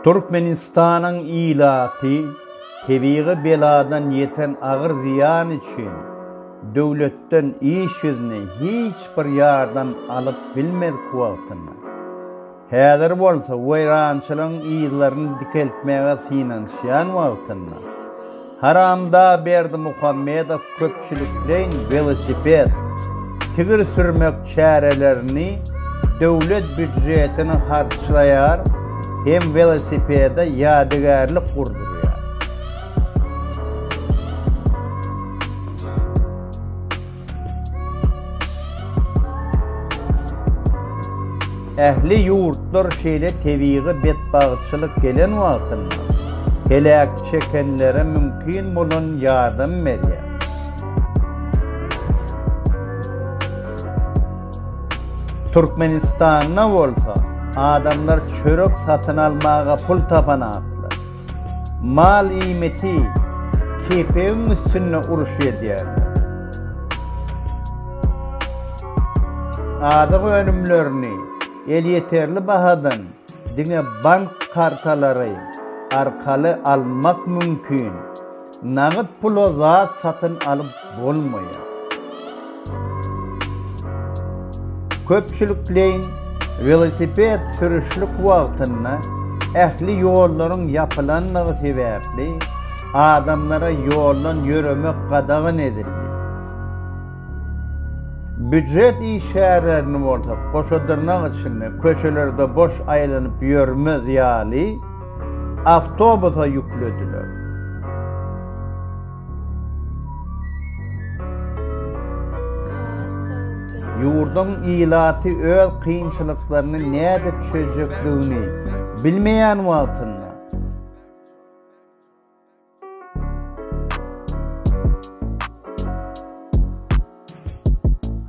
Türkmenistanyň ilaty tebigy beladan ýeten agyr zyýan üçin döwletden iş ýüzüne hiç bir ýardam alyp bilmedik wagtynda, häzir bolsa weýrançylygyň yzlaryny dikeltmäge synanyşýan wagtynda, Haramdag Berdimuhamedow köpçülikleýin welosiped, tigir sürmek çärelerini döwlet býujetini harçlaýar hem welosipede ýadygärlik gurdurýar. Ähli ýurtlar şeýle tebigy betbagtçylyk gelen wagtynda heläk çekenlere mümkin bolan ýardam berýär. Türkmenistanda bolsa adamlar çörek satyn almaga pul tapanaklar. Mal iýmiti kepegiň üstünde uruş edýärler. Azyk önümlerini elýeterli bahadan diňe bank kartalary arkaly almak mümkin. Nagt pula zat satyn alyp bolmaýar. Köpçülikleýin welosiped sürüşlik wagtynda ähli ýollaryň ýapylandygy sebäpli adamlara ýoldan ýöremek gadagan edildi. Býujet işgärlerini bolsa goşa dyrnak içinde köçelerde boş aýlanyp ýörmez ýaly awtobusa ýüklediler. Ýurduň ilaty öz kynçylyklaryny nädip çözjekdigini bilmeýän wagtynda,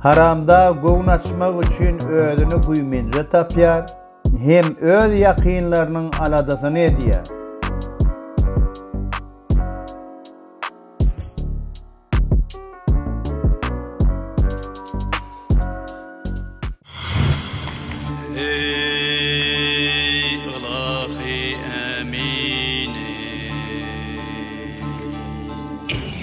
Haramdag göwün açmak üçin özüni güýmenje tapýar hem öz ýakynlarynyň aladasyny edýär. Eý, ylahy ämin eý.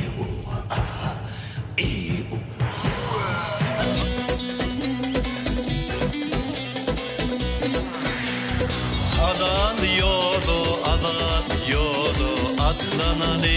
Halal ýola, azat ýola atlanaly.